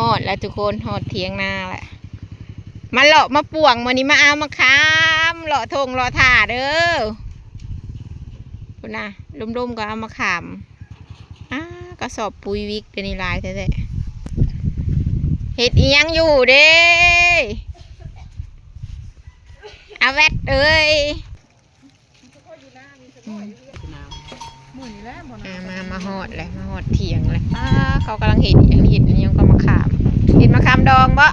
ຮອດແລ້ວທຸກຄົນ ຮອດຖຽງນາແລ້ວ ມາເລາະມາປ່ວງ ມື້ນີ້ມາເອົາມະຂາມ ເລາະທົ່ງເລາະທ່າເດີ ພຸ້ນນະ ລົມໆ ກໍເອົາມະຂາມ ອ້າ ກະສອບປຸຍວິກ ດຽວນີ້ຫຼາຍແທ້ໆ ເຮັດອີ່ຫຍັງຢູ່ເດ້ ອາແວັດເອີຍ? ອືມ ມື້ນີ້ແຫຼະບໍ່ນະ ອ່າ ມາ ມາຮອດແລ້ວ ມາຮອດຖຽງແລ້ວ ອ້າ ເຂົາກຳລັງເຮັດ ອັນເຮັດອີ່ຫຍັງກໍມະຂາມ ເຮັດມະຂາມດອງບໍ?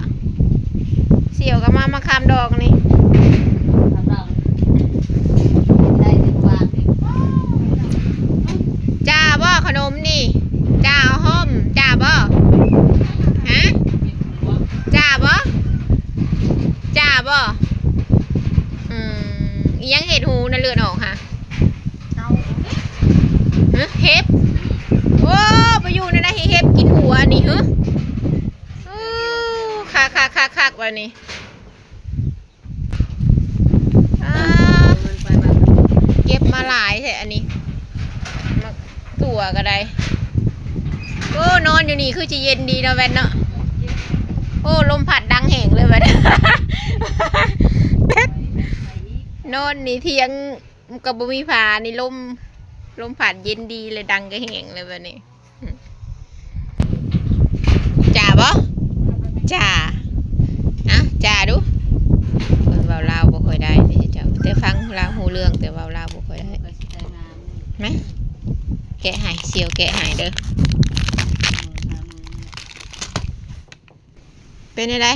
ສ່ຽວກໍມາມະຂາມດອງນີ້ ຈ້າບໍຂະໜົມນີ້? ຈ້າຫອມ ຈ້າບໍ? ຮະ ຈ້າບໍ? ຈ້າບໍ? ອືມ ອີ່ຫຍັງເຮັດຫູນະເລືອດອອກຫະ? ເຫັບ ໂອ້ ໄປຢູ່ໃນໃດ ເຫັບກິນຫົວນີ້ຫື ໂອ້ ຄັກໆໆໆ ບາດນີ້ ອ້າ ເກັບມາຫຼາຍແທ້ອັນນີ້ ໝາກຖົ່ວກໍໄດ້ ໂອ້ ນອນຢູ່ນີ້ຄືຊິເຢັນດີເນາະແວັດເນາະ ໂອ້ ລົມພັດດັງແຮງເລີຍແວັດ ນອນນີ້ຖຽງ ມັນກໍບໍ່ມີຜ້ານີ້ ລົມ ລົມພັດເຢັນດີເລີຍ ດັງກະແຮງເລີຍບາດນີ້ ຈ້າບໍ? ຈ້າ ອ່ະ ຈ້າດູ ເພິ່ນເວົ້າລາວບໍ່ຄ່ອຍໄດ້ເດ້ເຈົ້າ ແຕ່ຟັງລາວຮູ້ເລື່ອງ ແຕ່ເວົ້າລາວບໍ່ຄ່ອຍໄດ້ ມາ ແກະໃຫ້ ສ່ຽວແກະໃຫ້ເດີ. ເປັນແນວໃດ?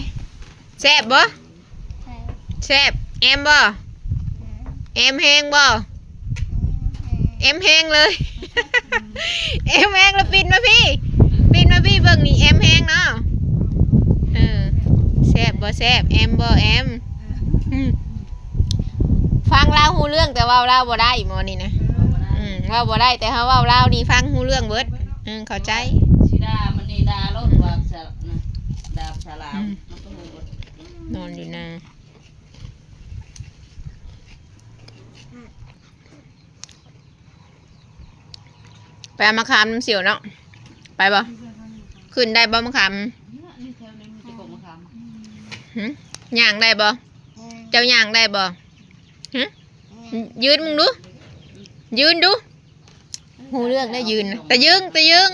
ແຊບບໍ່? ແຊບ ແຊບ ແອມບໍ່? ແອມ ແອມແຮງບໍ່? ແອມ ແອມແຮງ ແອມແຮງເລີຍ ແອມແຮງແລ້ວ ປິ່ນມາພີ້ ປິ່ນມາພີ້ເບິ່ງນີ້ ແອມແຮງເນາະ ເອີ ແຊບບໍ່ແຊບ? ແອມບໍ່ແອມ? ອືມ ຟັງລາວຮູ້ເລື່ອງ ແຕ່ເວົ້າລາວບໍ່ໄດ້ໝໍນີ້ນະ ເອີ ເວົ້າບໍ່ໄດ້ ແຕ່ເຮົາເວົ້າລາວນີ້ຟັງຮູ້ເລື່ອງເບິດ ເອີ ເຂົ້າໃຈ ຊິດ່າມັນນີ້ດ່າໂລດ ອືມ ວ່າສະ ນະ ດ່າພາສາລາວ ອືມ ມັນກໍຮູ້ເບິດ ນອນຢູ່ນາ ໄປເອົາມະຂາມນຳສ່ຽວເນາະ ໄປບໍ່? ຂຶ້ນໄດ້ບໍ່ມະຂາມ? ຫຶ? ຍ່າງໄດ້ບໍ່? ເຈົ້າຍ່າງໄດ້ບໍ່? ຫຶ? ຢືນເບິ່ງດູ ຢືນດູ ຮູ້ເລື່ອງໄດ້ຢືນນະ ຕະຍຶງ ຕະຍຶງ.